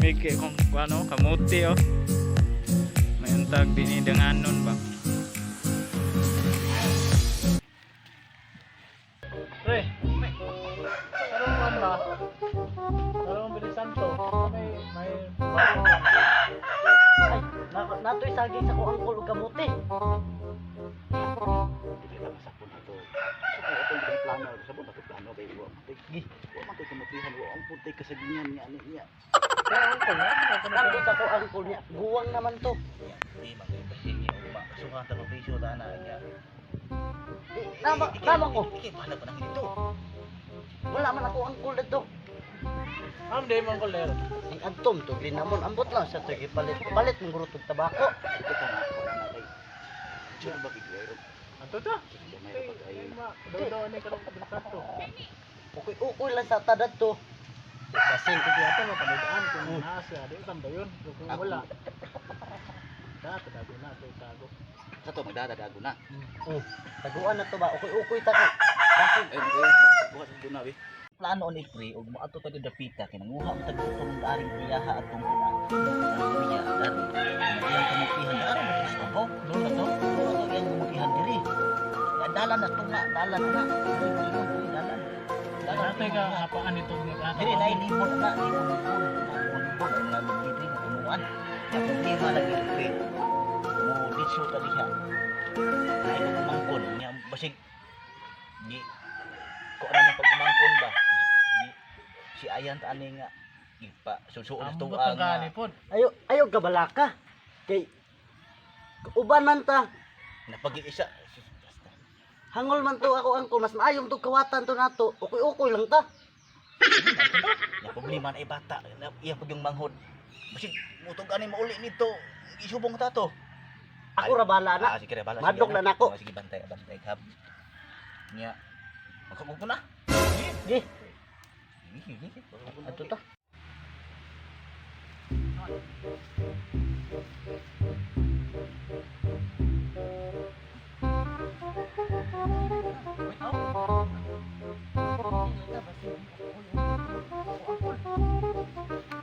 May kung ano, kamuti oh. May untag dinidanganon ba? Pre, karong kuan ba? Karong bilisan to. May bago ba? Ay, natoy saging sa kuang kulo kamuti. Dili ta masapon ato. Sa atong bitang plano, sabon ato plano kay wa man tay. Wa man tay kamutihan, wa ang puntay kasagingan nga ani niya. Kaya ang kulo, ano Nandun sa kuang kulo niya. Guwang naman to. Di man kay basin niya ugma. Kasuhan ta presyo ta na niya. Eh, Nama, nama ko. Ikay bahala pa nang dito. Wala man ako ang kulo dito. Am day man kulo. Ang adtom to linamon ambot lang sa tugi palit. Palit mong gurutog tabako. Ito ta na ko na kay. Diyan ba gigayro? Ato ta. Gamay ra pag ay. Daw ni karong bilisan to. Ukoy-ukoy lang sa tadad to. Basin ko yata mapanidaan kung naa siya, di tanda yun. Kung wala. Tago na, to tago. Sa to magdadadago na. Oh, taguan na to ba? Ukoy-ukoy ta kay. Basin. Ay magay bukas sa dunawi. Plano ni pre og moadto ta dapita kay nanguha man tag utong aring iyaha atong kuna. Ang iya dari. Iyang kamutihan dari mo sa ko. Doon na to. Doon na iyang kamutihan diri. Ya dalan na tunga, dalan na. Dili dili dalan. Dalan Natay ka hapaan nito ni Diri na libon na libon libon. Libon libon ang mga diri nga punuan. Ya problema lagi pre. Mo ditso ta diha. Ay pagmangkon nya basig di ko ra nang pagmangkon ba. Di, si ayan ta ani nga ipa susuon sa Ambot tuwa ang gani nga. pod. Ayo, ayo kabalaka. Kay uban man ta. Napag-iisa. Basta. Hangol man to ako angkol mas maayong to kawatan to nato. Ukoy-ukoy lang ta. Na problema na bata na iya pag yung manghod. Basig mutog ani mauli nito. Isubong ta to. Ako ra bala na. Ah, sige, bala, sige, Madlok na nako. Ah, sige, bantay, bantay kap. Nya. Magkakog ko na. Gi, Sige, sige, ato ta.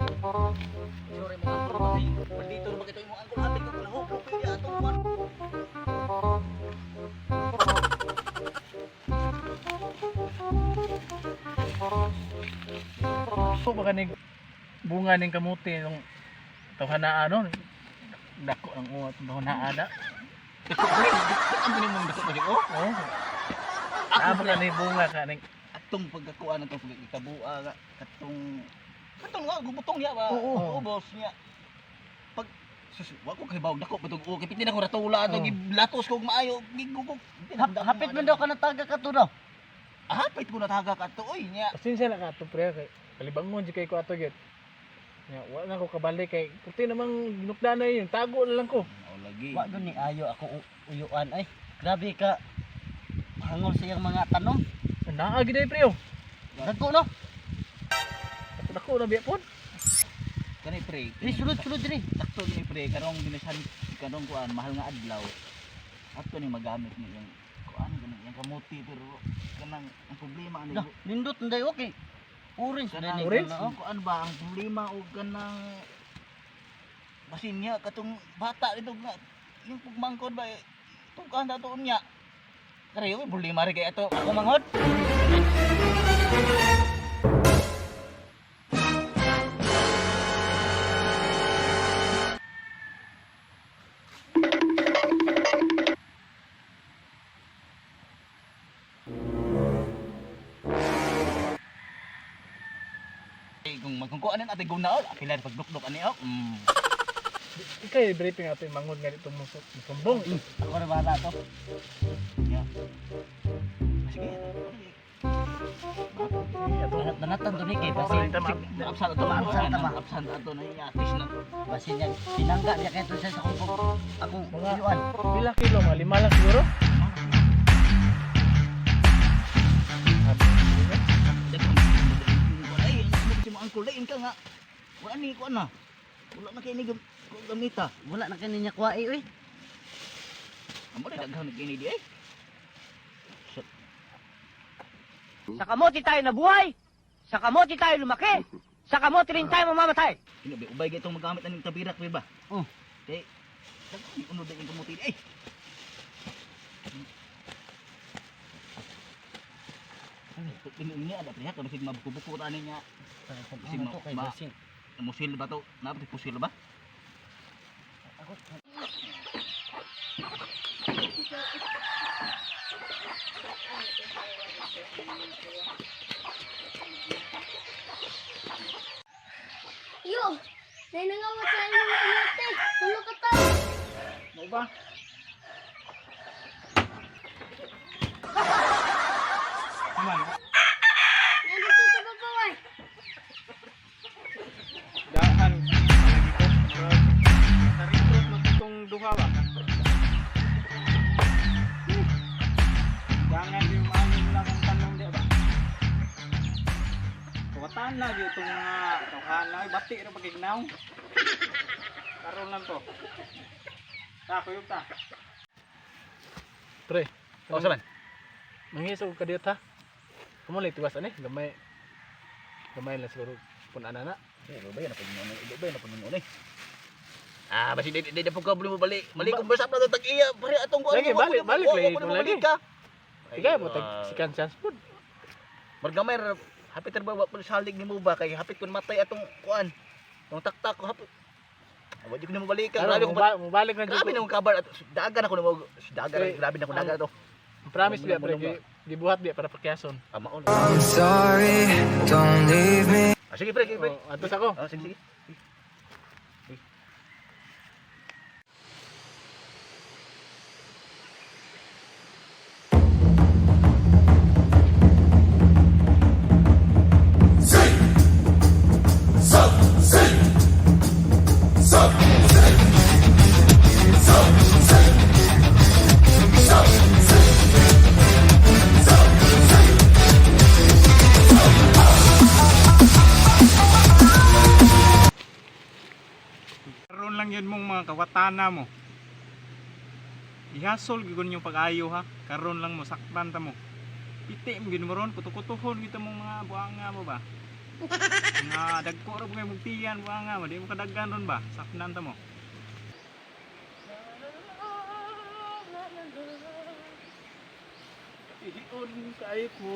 Sorry mga angkol ba? Maldito na ba kita yung angkol? Hapit ka pala. Huplo ko yung atong kwan. Ko ba kaning bunga ning kamuti nung tawhanaa no? Dako ang uwa itong tawhanaa na. Dako ko rin. Ang pinig mong dako ko rin. Oh. Oh. Tama ka ni bunga ka ning Atong pagkakuan atong pagkikabua nga katong katong nga gubutong niya ba? Oo. Oo, boss niya. Pag sus, wa ko kay bawg dako patog o kay piti na ko ratula ato Oo. giblatos ko og maayo gigugog. Hapit man daw ka nataga ka to daw. Ah, hapit ko nataga ka ato oy niya. Pasensya na ka ato pre kay kalibangon jud kay ko ato gyud. Nya wa na ko kabalik kay puti namang ginukda na yun, tago na lang ko. Oh, lagi. Wa gyud ni ayo ako uyuan ay. Grabe ka hangol sa iyang mga tanom. Naa gid ay pre oh. Dagko no. Dako na biya pod. Kani pre, Di sulod-sulod diri. sakto ni pre karong binisan karong kuan mahal nga adlaw. Ato ni magamit ni yung kuan ganun yung kamuti pero kanang ang problema ani Dah, nindot nday okay. Orange kanang na Orange? na, oh. kuan ba ang problema og kanang basin niya katong bata dito nga yung pugmangkon ba eh, tukan na to niya. Kare yung problema rin kay ato ako manghod. Eh, kung magkungkuan ate gunaol, apila pagdukduk ani oh. Ikay briefing ato yung mangod nga dito musumbong. Ako ra bala to. Yeah. Sige. Ato Banat-banatan to ni kay basin. Absent ato, Absent absent ta ba? absent ato na iya atis na. Basin yan. Pinangga niya kay to siya sa akong akong uyuan. Pila kilo mga lima lang siguro. Ay, ang si mo angkol lain ka nga. Wala ni kuan na. Wala na kay ni gamita. Wala na kini niya kuwae oy. Amo na daghan kini di ay. Sa kamote tayo nabuhay. Sa kamote tayo lumaki. Sa kamote rin tayo mamamatay. Ino ba ubay gitong magamit aning tabirak pre ba? Oh. Kay dagko ni unod ang kamuti eh. Ay, niya ada pre ha, kasi mabuko-buko ta ani niya. Kasi Ano to kay Basin? Musil ba to? Napit pusil ba? Ako. Yo, nanangawat sa imong kamote. Tulo ka tao. Mo ba? Naman, Nandito sa babaw ay. daan. Lagi ko. Sa mo itong duha ba? Dangan di maano mo lang ang tanong di ba? Kawatan lagi itong mga tawhan lang. Bati ra pagignaw. Karon lang to. Ta, kuyog ta. Pre. Oh, saban. Mangisog ka diyot ha. Kamo lang tiwas ani, gamay. Gamay lang siguro pun-ana na. Eh, ubay na pud mo, ubay na pud mo eh. Ah, basi di di di pud ka mo balik. Balik kung bersap na to tag iya, pre atong kuan. Lagi, balik, balik, lagi, lagi. ka. Sige mo tag second chance pud. Margamay hapit ra ba wa pud salig nimo ba kay hapit kun matay atong kuan. Tong taktak ko hapit. Wa jud ko nimo balik ka. Karon Grabe ko mubalik na jud. Grabe ko. na akong kabar at dagan ako nimo dagan Pre, grabe na akong dagan to. Promise biya pre, Mulong ba? gibuhat biya para pakiyason. Ah, maon. I'm sorry, don't leave me. Ah, sige pre, sige pre. Oh, atos ako. Ah, sige sige. Karon lang yun mong mga kawatana mo. Ihasol gyud yung pag-ayo ha. Karon lang mo saktan ta mo. Piti mo gyud mo ron, kutukutuhon kita mong mga buanga mo ba. Nga dagko ra mo kay mugtiyan buanga mo, di mo kadaggan ron ba? Saktan ta mo. Ihion kay ko.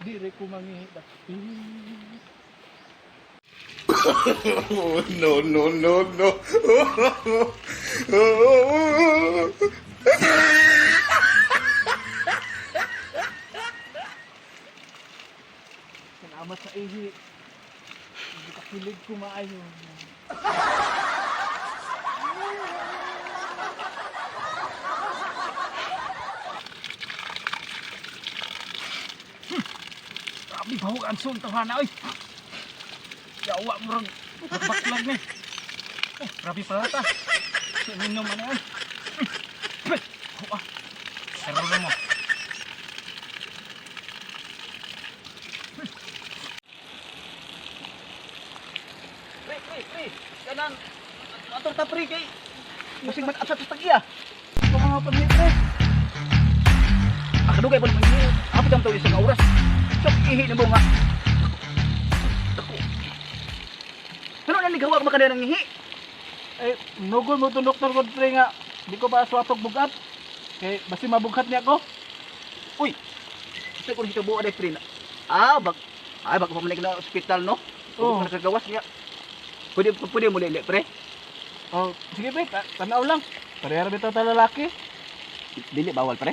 Dire ko mangihidapit. No, no, no, no. Salamat sa ihi. Hindi ka kilig ko maayo. Grabe bahog ang sun tawhana oy. Yawa mo ron. Baklag ni. Eh, grabe pala ta. Minom ano oy. Huwa. Karon na mo. Pre, pre, pre. Kanang atong ta pre kay basig man absat sa tag iya. Ito mga paghi pre. Ah, kadugay pa naman ini. Hapit ang tawid sa nga oras. Sok ihi na mo nga. Dako. Ano na ligaw ako makana ng ihi? Ay, nugol mo to doktor ko pre nga. Di ko pa aswatog bugat. Kay basi mabughat niya ako. Uy. Sa ko hito buo pre na. Ah, bag ay bag pa man na ospital no. Oo. Oh. Nakagawas niya. Pwede pwede mo lili pre. Oh, sige pre, tanaw lang. Pareha ra bitaw ta lalaki. Dili bawal pre.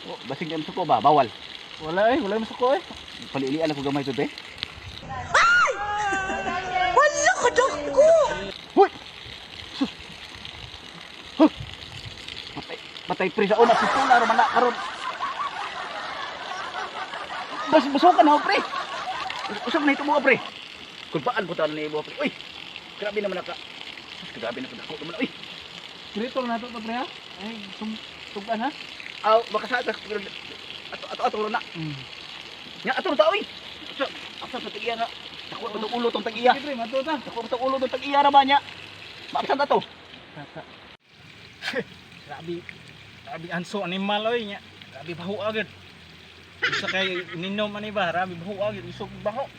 Oh, basig na suko ba bawal. Wala eh, wala masuko eh. Palilian ako gamay bebe. Ay! Wala ka dako. Hoy! Sus. Huh! Patay, patay pre sa una pistula ra man na karon. Bas basukan na pre. Usap na ito mo pre. Kulpaan po talo ni mo pre. Uy. Grabe naman naka. Sus, grabe na dako naman uy. Dito lang nato to pre ha. Ay, sum tugan ha. Aw, baka sa ato ato ato ato na. Nya ato ta uy. Sa asa sa tigiya nga. Dako ba tong ulo tong tag-iya? Sige pre, mato ta. Dako ba tong ulo tong tag-iya ra ba niya? Maabsan ta to. Grabe. Grabe anso animal oy nya. Grabe baho agad. Isa kay ninom ani ba, grabe baho agad, isog baho.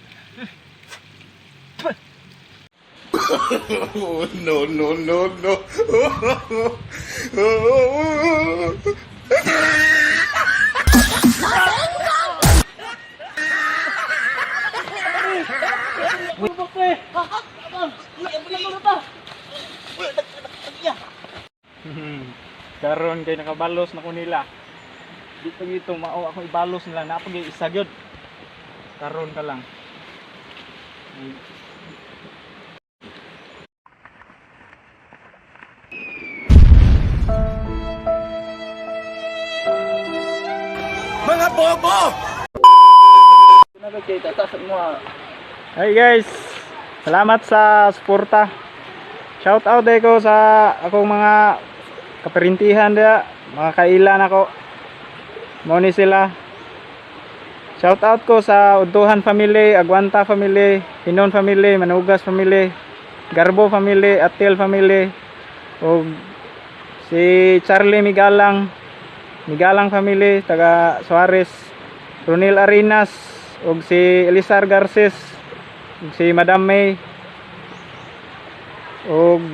No, no, no, no. Karon kay nakabalos na ko nila. Di pa gito mao ako ibalos nila na pag isa gyud. Karon ka lang. Mga bobo! Hey guys, salamat sa suporta. Shout out ko sa akong mga kaperintihan diya, mga kailan ako. Mao ni sila. Shout out ko sa Uduhan family, Aguanta family, Hinon family, Manugas family, Garbo family, Atil family, ug si Charlie Migalang, Migalang family, taga Suarez, Ronil Arenas, ug si Elisar Garces, ug si Madam May, ug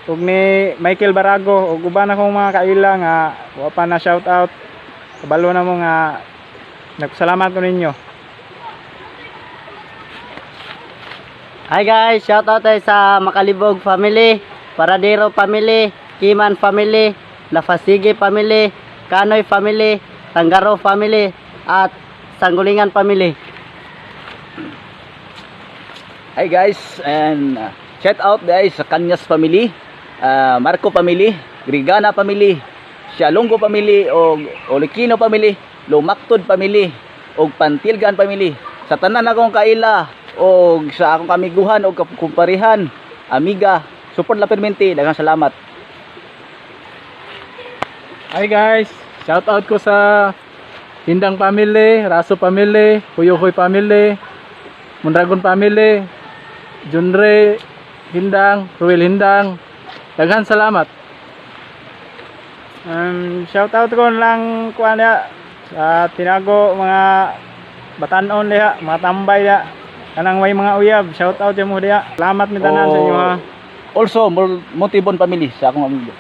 ug ni Michael Barago, ug uban akong mga kaila nga wa pa na shout out. Kabalo na mo nga nagpasalamat ko ninyo. Hi guys, shout out tayo sa Makalibog family, Paradero family, Kiman family, Lafasige family, Kanoy family, Tanggaro family, at Sanggulingan family. Hi guys, and shout out guys sa Kanyas family, Marco family, Grigana family, Shalongo family og Olikino family, Lumaktod family og Pantilgan family. Sa tanan akong kaila og sa akong kamiguhan og kumparihan, amiga, support la permente, daghang salamat. Hi guys, shout out ko sa Hindang family, Raso family, Huyuhoy family, Mondragon family, Junre Hindang, Ruel Hindang. Daghan salamat. Shout out ko lang kuan diha sa Tinago, mga batanon diha, mga tambay diha. Kanang may mga uyab, shout out mo diha. Salamat mi tanan sa inyo ha. Also, Montibon family sa akong amigo.